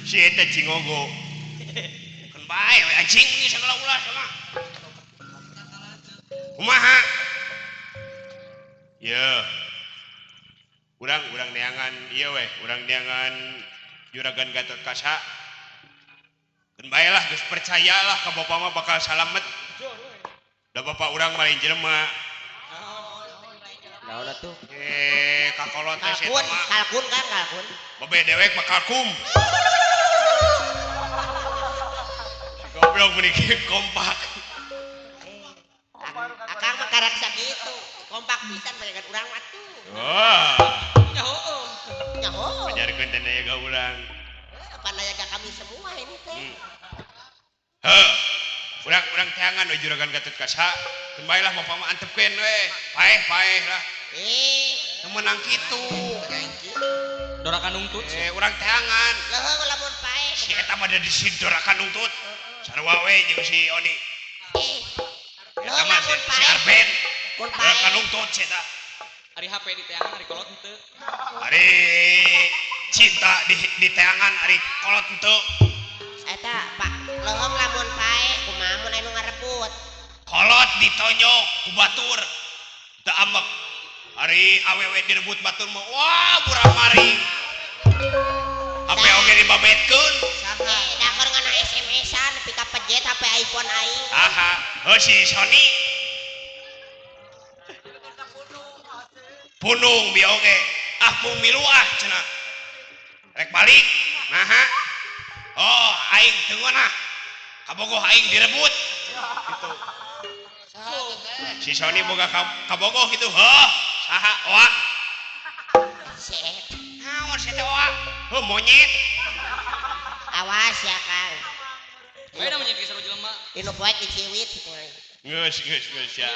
Si eta cingogo. Keun bae we anjing ini sagala ulah sama. Kumaha? Ye. Urang neangan ieu we, urang neangan Juragan Gatot Kaca. Keun bae lah geus percayalah ka bapa mah bakal salamet. Da bapak urang mah lain jelema. Naon atuh? Kakolot teh si eta mah. Kalkun kan kalkun. Babe dewek mah kalkum. Si goblok meuni kompak. Akang mah karak sakitu. Kompak pisan bae urang mah tuh. Wah. Nyaho. Nyaho. Ajarkeun teh nayaga urang. Apa nayaga kami semua ini teh. Heuh. Urang teangan we Juragan Gatot Kaca. Keun bae lah bapak mah antepkeun we. Paeh-paeh lah. Teu meunang kitu. Dora kanungtut. Urang teangan. Leuheung lamun paeh. Si eta mah da di si Dora kanungtut. Sarua we jeung si Oni. Eta mah si Arben. Dora kanungtut si eta. Ari HP di teangan ari kolot henteu. Ari cinta di teangan ari kolot henteu. Eta Pak leuheung lamun pae kumaha mun anu ngarebut. Kolot ditonyok ku batur. Teu ambek. Ari awewe direbut batur mah wah burang maring. HP oge dibabetkeun. Saha? Da keur ngana SMS-an nepi ka pejet HP iPhone aing. Aha, heuh si Sony. Punung bi oge. Ah mung milu ah cenah. Rek balik. Naha? Oh, aing teu ngeunah. Kabogoh aing direbut. Gitu. Si Sony boga kabogoh gitu. Heuh, saha oa? Naon si teh oa? Heuh, monyet. Awas ya, Kang. Bae da monyet ge sarua jelema. Inu poek diciwit kitu. Geus geus geus ya.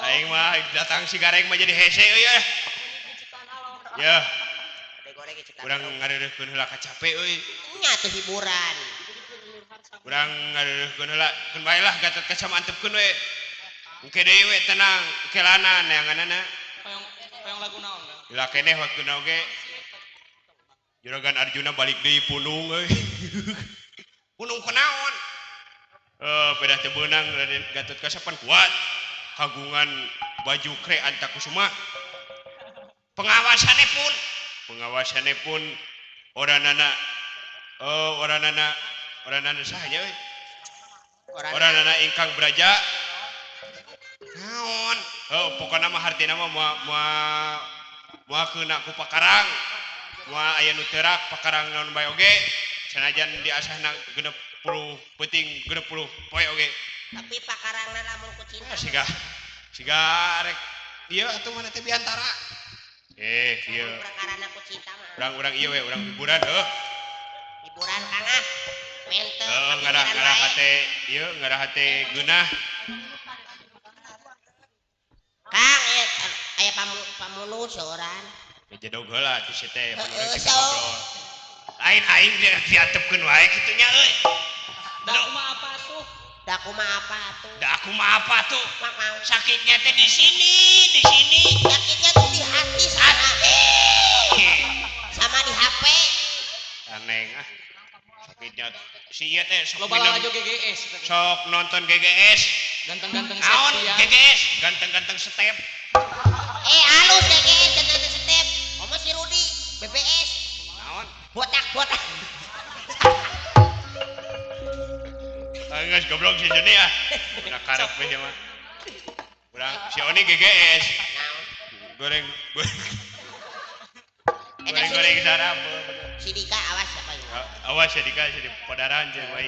Aing mah datang si gareng mah jadi hese euy. Ya. Urang ngareureukkeun heula kacape euy. Nya tuh hiburan. Urang ngareureukkeun heula, keun bae lah Gatot Kaca mah antepkeun we. Engke deui we tenang, kelana neanganana. Hoyong lagu naon kan? Lila keneh waktuna oge. Juragan Arjuna balik deui punung euy. Punung kunaon? Pedah teu beunang Raden Gatot Kaca pan kuat. Kagungan baju kre Antakusuma. Pengawasannya pun oranana oranana saha nya euy? Oranana ingkang braja. Naon? Heuh, pokona mah hartina mah moal keuna ku pakarang. Moal aya nu teurak pakarang naon bae oge. Sanajan diasahna 60 peuting 60 poe oge. Tapi pakarangna lamun ku cinta. Siga rek ieu atuh mana teh biantara. Ieu. Perkarana ku cinta mah. Urang ieu we, urang hiburan heuh. Hiburan Kang ah. Mente. Heuh, ngarah hate ieu, ngarah hate geunah. Kang, aya pamulus seorang. Ngejedog heula atuh si teh, pamulus teh ngobrol. Lain aing diantepkeun wae kitu nya euy. Da kumaha apa tuh? Da kumaha apa tuh? Da kumaha apa tuh? Sakitnya teh di sini, di sini. Sakitnya tuh di hati sama. Sama di HP. Aneh ah. Sakitnya si ieu teh sok loba lalajo GGS. Sok nonton GGS. Ganteng-ganteng naon GGS? Ganteng-ganteng step. Halus GGS ganteng-ganteng step. Komo si Rudi BBS. Naon? Botak-botak. Geus goblok si Joni ah. Udah karep we mah. Urang si Oni GGS. Goreng goreng sarap. Si Dika awas siapa ini? Awas si Dika si podaran jeung bae.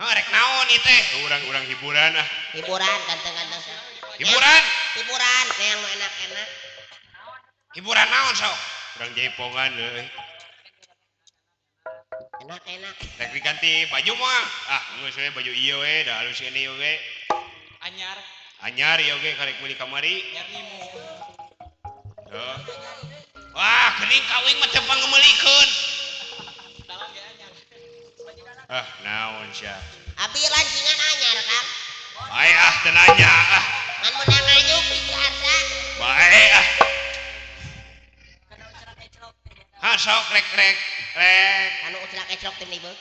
Hah rek naon ieu teh? Urang-urang hiburan ah. Hiburan ganteng-ganteng. Hiburan. Hiburan yang enak-enak. Hiburan naon sok? Urang jaipongan euy. Enak-enak. Rek diganti baju mah. Ah, geus we baju ieu we, da alus ini oge. Anyar. Anyar ieu oge karek meuli kamari. Anyar nimu. Heuh. Wah, geuning kawing mah teu pangemeulikeun. Ah, naon sia. Abi lancingan anyar, Kang. Bae ah teu nanya ah. Ngan meunang ngayuk di harsa. Bae ah. Ha sok rek rek rek. Anu uclak-eclok teh meni beuk.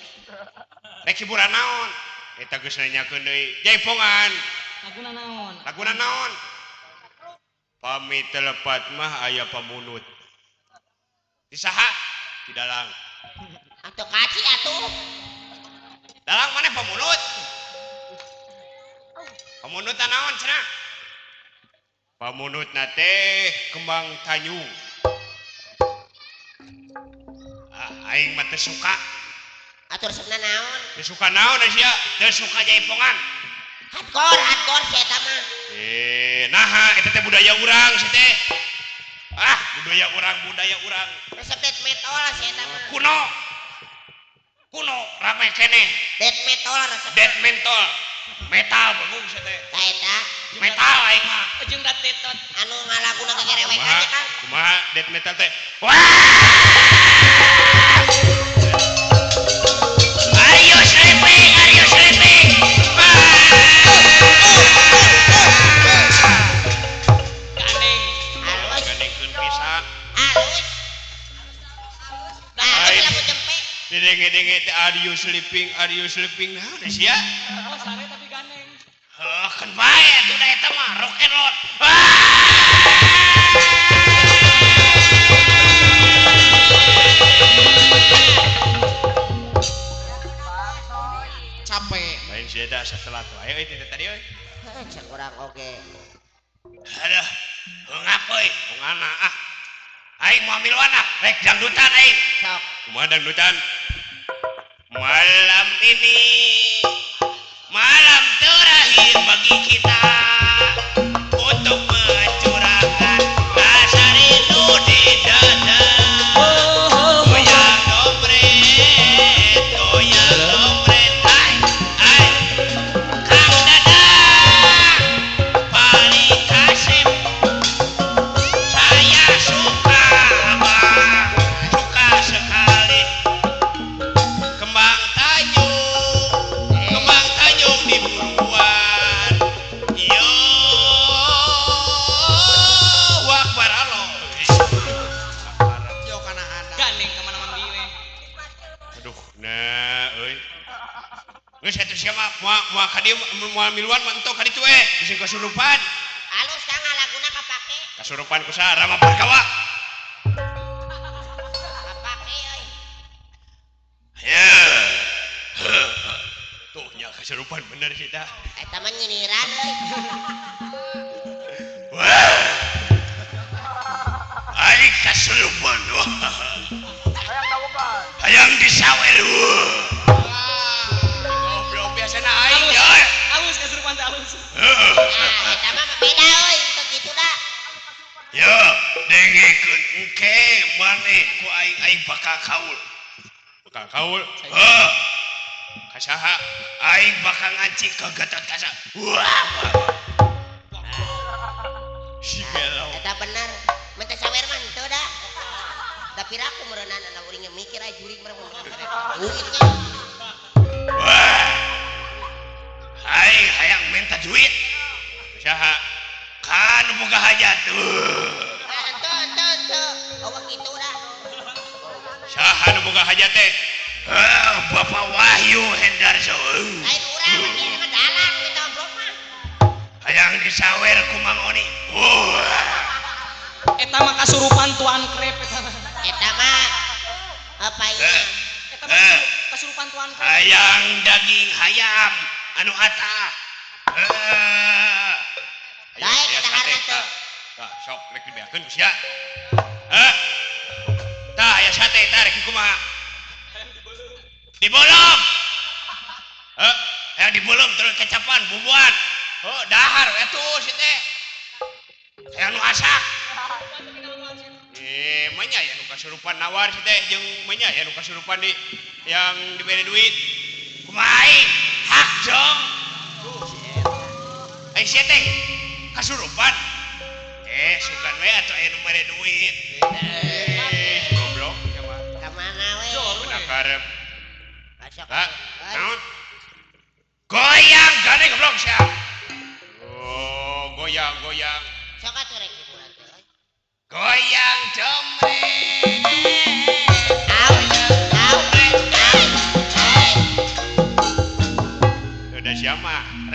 Rek hiburan naon? Eta geus nanyakeun deui. Jaipongan. Laguna naon? Laguna naon? Pami telepat mah aya pamunut. Di saha? Di dalang. Atuh kaci atuh. Dalang mana pamunut? Pamunut naon cenah? Pamunutna teh kembang tanyung. Ah, aing mah teu suka. Atuh resepna naon? Teu suka naon sia? Teu suka jaipongan. Hardcore, hardcore si eta mah. Naha eta teh budaya urang si teh. Ah, budaya urang, budaya urang. Resep death metal si eta mah. Kuno. Kuno rame keneh. Death metal resep. Death metal. Metal bengong si teh. Tah eta. Metal aing mah. Ujung dat tetot. Anu ngalaguna gegerewekan nya Kang. Kumaha death metal teh? Wah! Are you sleeping? Are you sleeping? Ganeng. Halus. Ganengkeun pisan. Halus. Nah, lagu cempe. Didenge-denge teh are you sleeping? Are you sleeping? Naon sia? Oh, sare tapi ganeng. Heuh, keun bae atuh da eta mah rock and roll. Capek. Lain sia da setelah wae euy teh tadi euy. Heuh, cek urang oge. Aduh, ngap euy, ngana ah. Aing moal miluan ah, rek dangdutan aing. Sok. Kumaha dangdutan? Malam ini malam terakhir bagi kita untuk mencurahkan rasa rindu di dada. Goyang dompet, goyang dompet, ai, ai. Kang Dadang paling kasep, saya suka abang, suka sekali. Kembang Tanjung, kembang Tanjung di buruan. Yo, wakbar Allah. Yo kana ada. Ganeng kemana-mana we. Aduh, nah euy. Geus atuh sia mah moal moal ka dieu moal miluan mah entong ka ditu eh, bisi kasurupan. Halus Kang laguna kapake. Kasurupan ku saha Rama Parkawa. Kapake euy. Ya. Tuh nya kasurupan bener sih dah. Eta mah nyinyiran euy. Wah. Aing kasurupan. Hayang disawer. Goblok biasana aing ya. Halus kasurupan teh halus. Heeh. Nah, eta mah beda euy, teu kitu da. Ya, dengekeun engke maneh ku aing aing bakal kaul. Bakal kaul. Heuh. Ka saha? Aing bakal ngancik ka Gatot Kaca. Wah. Si gelo. Eta bener. Mun teu sawer mah henteu da. Da piraku meureunana da uring mikir aya jurig meureun duit nya. Wah. Aing hayang minta duit. Saha? Kan boga hajat. Ah, henteu henteu henteu. Eueuh kitu da. Saha nu boga hajat teh? Bapak Wahyu Hendarso. Lain urang mah ieu mah dalang minta amplop mah. Hayang disawer ku Mang Oni. Wah. Eta mah kasurupan tuan krep eta mah. Eta mah apa ieu? Eta mah kasurupan tuan krep. Hayang daging hayam anu atah. Baik daharna teh. Tah sok rek dibeakeun ku sia. Heh. Tah aya sate tah rek kumaha? Dibolong. Heh, hayang dibolong terus kecapan bumbuan. Oh, dahar atuh si teh. Hayang nu asak. Manya ya nu kasurupan nawar si teh jeung manya ya nu kasurupan di yang diberi duit. Kumaha aing? Hak dong. Tuh si eta. Ai si teh kasurupan. Sugan we atuh aya nu mere duit. Goblok sia mah. Ka mana we? Bener karep. Sok. Hah? Naon? Goyang gane goblok sia. Oh, goyang goyang. Sok atuh rek hiburan teh. Goyang jomret.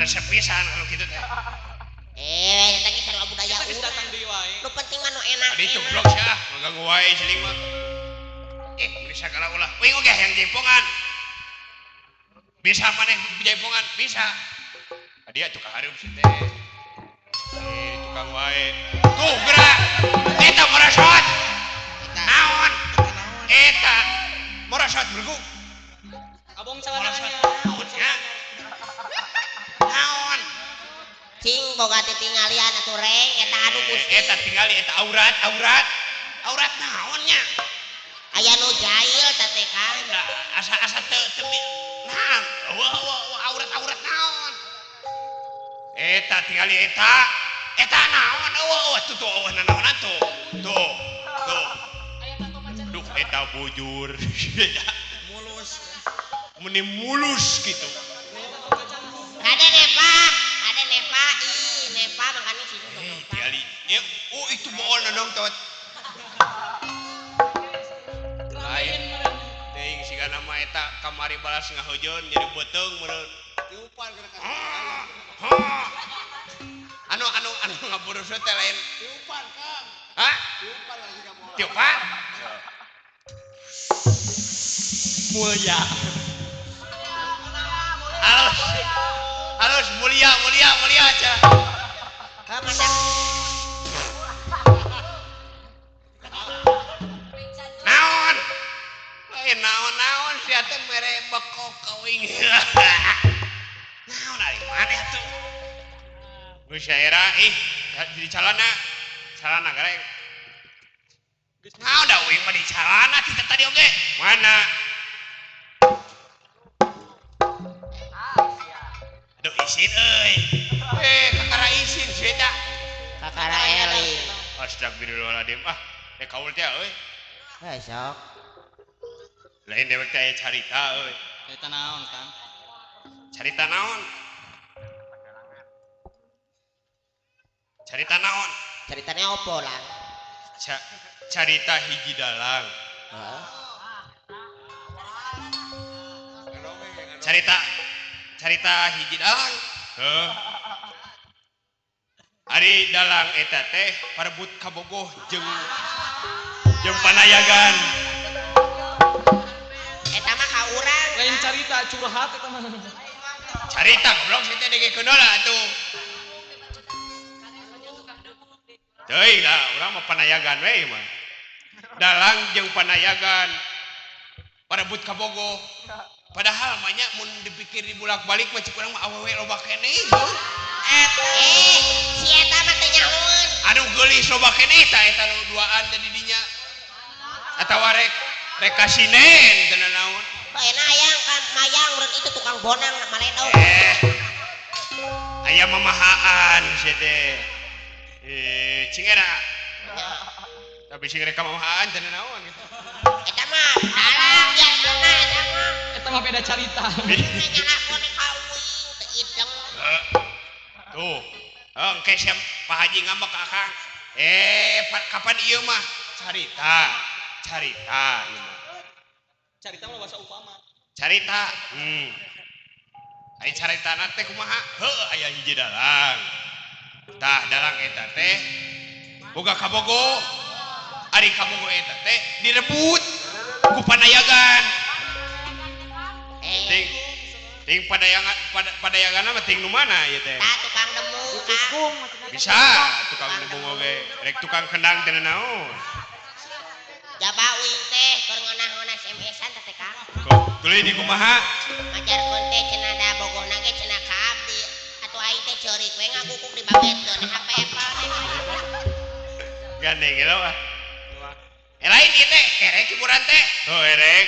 Resep pisan kalau kitu teh. Eta ge sarua budaya Eta geus datang deui wae. Nu penting mah nu enak. Adi itu blok sia, ngaganggu wae siling mah. Bisa kalah ulah. Uing oge hayang jaipongan. Bisa maneh jaipongan, bisa. Adi atuh kahareup si teh. Tukang wae. Tuh gerak. Eta morosot. Naon? Eta morosot bergu. Abong celananya. Naon? Cing boga teh tinggalian atuh reng eta anu Gusti. Eta tingali eta aurat, aurat. Aurat naon nya? Aya nu jail teh teh Kang. Asa-asa teu teu naon? Aurat-aurat naon? Eta tingali eta. Eta naon? Eueuh tuh tuh eueuh nanaonan tuh. Tuh. Tuh. Duh eta bujur. Mulus. Meni mulus gitu. Kade Nepa, kade Nepa, ih Nepa makanya situ. Tingali. Oh itu bool nonong tot. Lain. Teuing siga nama eta kamari balas ngaheujeun jadi beuteung meureun. Tiupan kana ka. Anu anu anu ngaburusna teh lain. Tiupan, Kang. Hah? Tiupan lagi ka moal. Tiupan? Mulia. Halus. Halus mulia mulia mulia aja. Ka naon? Lain naon-naon sia teh mere bekok ka uing. Naon ari maneh atuh? Geus era ih di calana. Calana gareng. Naon da uing mah di calana ti tadi oge. Mana? Aduh isin euy. Kakara isin sih eta. Kakara eling. Astagfirullahaladzim. Ah, rek kaul teh euy. Heuh sok. Lain dewek teh aya carita euy. Carita naon, Kang? Carita naon? Carita naon? Caritane opo lah? Carita hiji dalang. Heeh. Carita hiji dalang. Heuh. Ari dalang eta teh parebut kabogoh jeung panayagan. Eta mah ka urang. Lain carita curhat eta mah. Carita goblok si teh dengekeun heula atuh. Teuing lah urang mah panayagan we mah. Dalang jeung panayagan parebut kabogoh. Padahal mah nya mun dipikir dibulak-balik mah cik urang mah awewe loba keneh heuh. Eta si eta mah teu nyahoeun. Aduh geulis loba keneh tah eta nu duaan teh di dinya. Atawa rek rek kasinen teu naon. Baena hayang ka mayang urang itu tukang bonang maledog. Aya mamahaan sia teh. Cing era. Tapi sing rek mamahaan teu naon gitu. Eta mah dalang biasana eta mah. Eta mah beda carita. Nyalakon ka uing teu ideng. Tuh. Engke siap Pak Haji ngambek ka Akang. Kapan ieu mah? Carita. Carita ieu mah. Carita mah bahasa upama. Carita. Ai caritana teh kumaha? Heuh aya hiji dalang. Tah dalang eta teh boga kabogo. Ari kabogo eta teh direbut ku panayagan. Ting ting padayangan padayanganna mah ting nu mana ieu teh? Tah tukang demung Kang. Bisa tukang demung oge. Rek tukang kendang teh naon? Jaba uing teh keur ngeunah-ngeunah SMS-an teh Kang. Tuluy di kumaha? Ngajarkeun teh cenah da bogohna ge cenah ka abdi. Atuh aing teh ceurik we ngagukuk dibagetkeun HP Apple teh. Gandeng geus ah. Lain ieu teh erek hiburan teh. Heuh erek.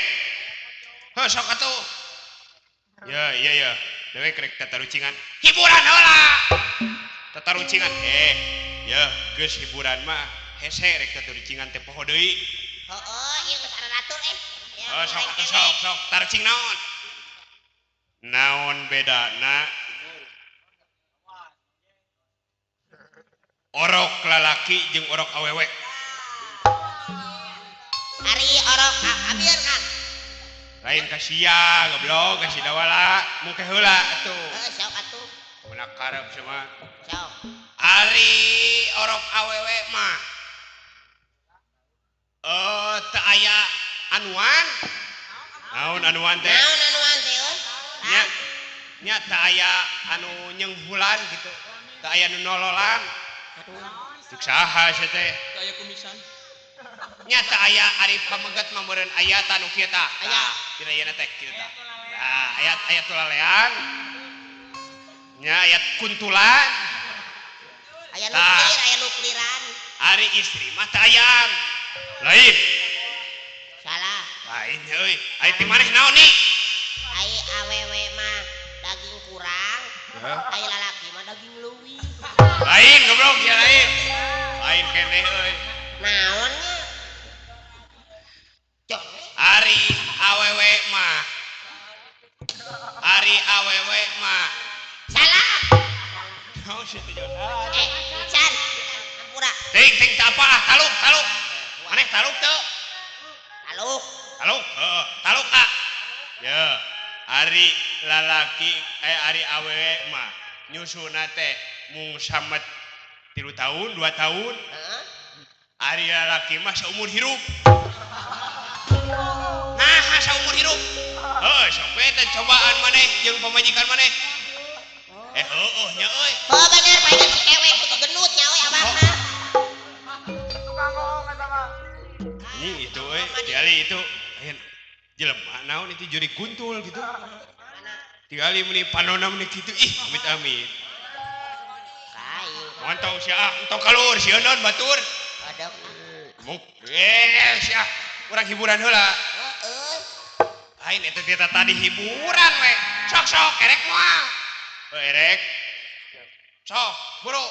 Heuh sok atuh. Ya iya ya. Dewek rek tatarucingan. Hiburan heula. Tatarucingan. Ya geus hiburan mah hese rek tatarucingan teh poho deui. Heueuh ieu geus araratur eh. Oh sok atuh sok sok tarucing naon? Naon bedana orok lalaki jeung orok awewe? Ari orok abieun Kang. Lain ka sia goblok ka si dawala mungke heula atuh. Heuh sok atuh. Mun karep sia. Sok. Ari orok awewe mah. Teu aya anuan. Naon anuan teh? Naon anuan teh euy? Nya nya teu aya anu nyenghulan gitu. Teu aya nu nololan. Aduh. Cek saha sia teh? Teu aya kumisan. Nya teu aya ari pameget mah meureun aya ta nu kieu tah. Aya. Tina ieu teh kieu tah. Nah, ayat ayat tulalean. Nya ayat kuntulan. Aya nuklir, aya nukliran. Ari istri mah teu ayaan. Lain. Salah. Lain euy. Ari ti maneh naon nih? Ai awewe mah daging kurang. Ai lalaki mah daging leuwih. Lain goblok sia lain. Lain keneh euy. Naon nya? Cok. Ari awewe mah. Ari awewe mah. Salah. Naon sia teh jodoh? Can. Ampura. Ting ting teu apa ah taluk taluk. Maneh taluk teu? Taluk. Taluk, heeh, taluk ah. Ya, ari lalaki ari awewe mah nyusuna teh mung samet 3 tahun, 2 tahun. Heeh. Ari lalaki mah saumur hirup. Nah, saumur hirup. Heuh, sok we teh cobaan maneh jeung pamajikan maneh. Heueuh nya euy. Heuh bener palingan si eweng teu genut nya euy abangna. Tukang bohong eta mah. Anjing itu euy, tiali itu aya jelema naon itu juri kuntul gitu. Tiali meuni panonna meuni kitu ih amit-amit. Kayu. Montong sia ah, entong kalur sieun naon batur. Kodok. Muk sia urang hiburan heula. Heeh. Lain eta teh tadi hiburan we. Sok-sok erek moal. Heuh erek. Sok, buru.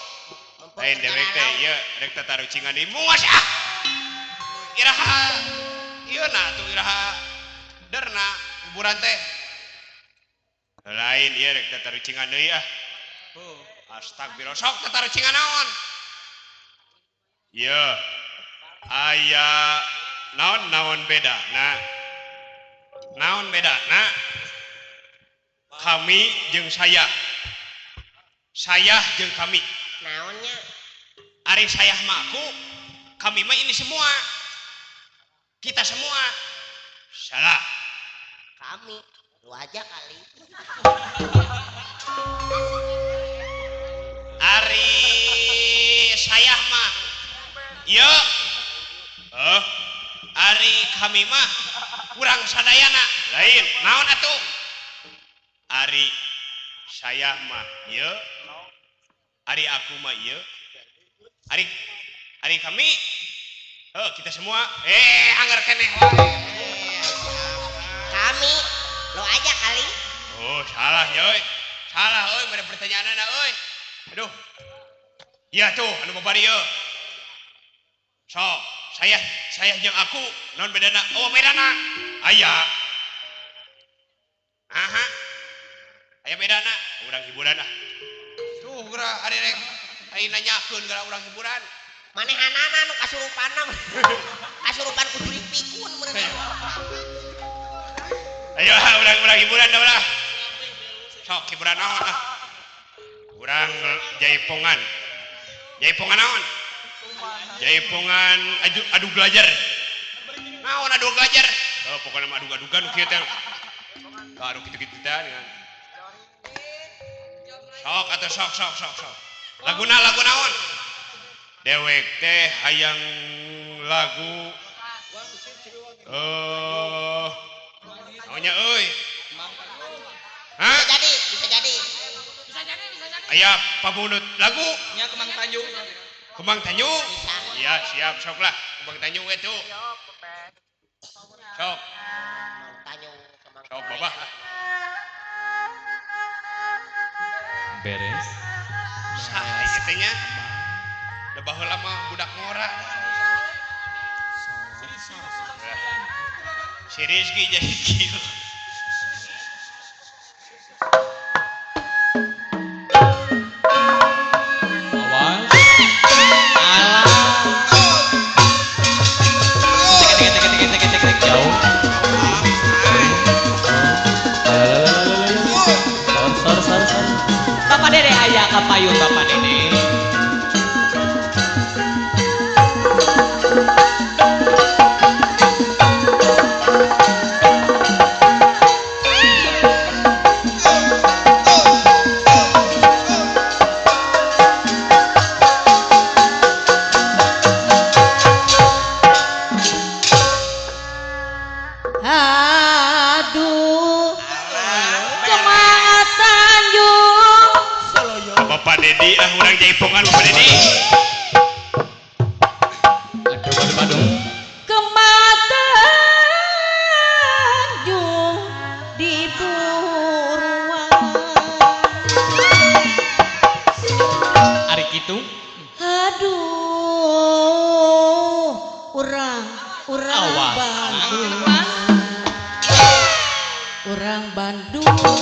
Lain dewek teh ieu rek tatarucingan deui muas ah. Iraha ieu na tuh iraha derna hiburan teh. Lain ieu rek tatarucingan deui ah. Astagfirullah sok tatarucingan naon? Ieu aya naon-naon bedana. Naon bedana? Kami jeung saya. Saya jeung kami. Naonnya? Ari saya mah aku, kami mah ini semua. Kita semua. Salah. Kami, lu aja kali. Ari saya mah ieu. Ari kami mah kurang sadayana. Lain, naon atuh? Ari saya mah ieu. Ari aku mah ieu. Ari ari kami kita semua anggar keneh wae. Kami lo aja kali. Oh, salah ya euy. Salah euy mere pertanyaanna euy. Aduh. Iya tuh anu babari ieu. Sok, saya jeung aku naon bedana? Oh, bedana. Aya. Aha. Aya bedana. Urang hiburan ah. Tuh geura ari rek ai nanyakeun geura urang hiburan. Manehanana nu kasurupanna. Kasurupan ku jurig pikun meureun. Ayo urang hiburan dah lah. Sok hiburan naon ah. Urang jaipongan. Jaipongan naon? Jaipongan adu belajar. Naon adu belajar? Oh, pokoknya mah adu-adugan nu kieu teh. Adu kitu-kitu teh kan. Sok atuh sok sok sok sok. Laguna lagu naon? Dewek teh hayang lagu naonnya euy? Hah? Bisa jadi, bisa jadi. Bisa jadi, bisa jadi. Aya pabunut lagu nya Kemang Tanjung. Kemang Tanjung? Bisa. Iya, siap sok lah. Kemang Tanjung we tuh. Sok. Kemang Tanjung, Kemang. Sok babah. Beres. Saha ieu teh nya? Da baheula mah budak ngora. Si Rizky jadi kieu. Awas. Alah. Tek tek tek tek tek tek jauh. Sor sor sor sor. Bapak Dede. Kapayun Bapak Dede. Aduh, Kemah Tanjung. Bapak Dedi, ah urang jaipongan Bapak Dedi. Aduh, aduh, aduh. Kemah Tanjung di Purwa. Ari kitu. Aduh, urang urang Awas. Bandung. Urang Bandung.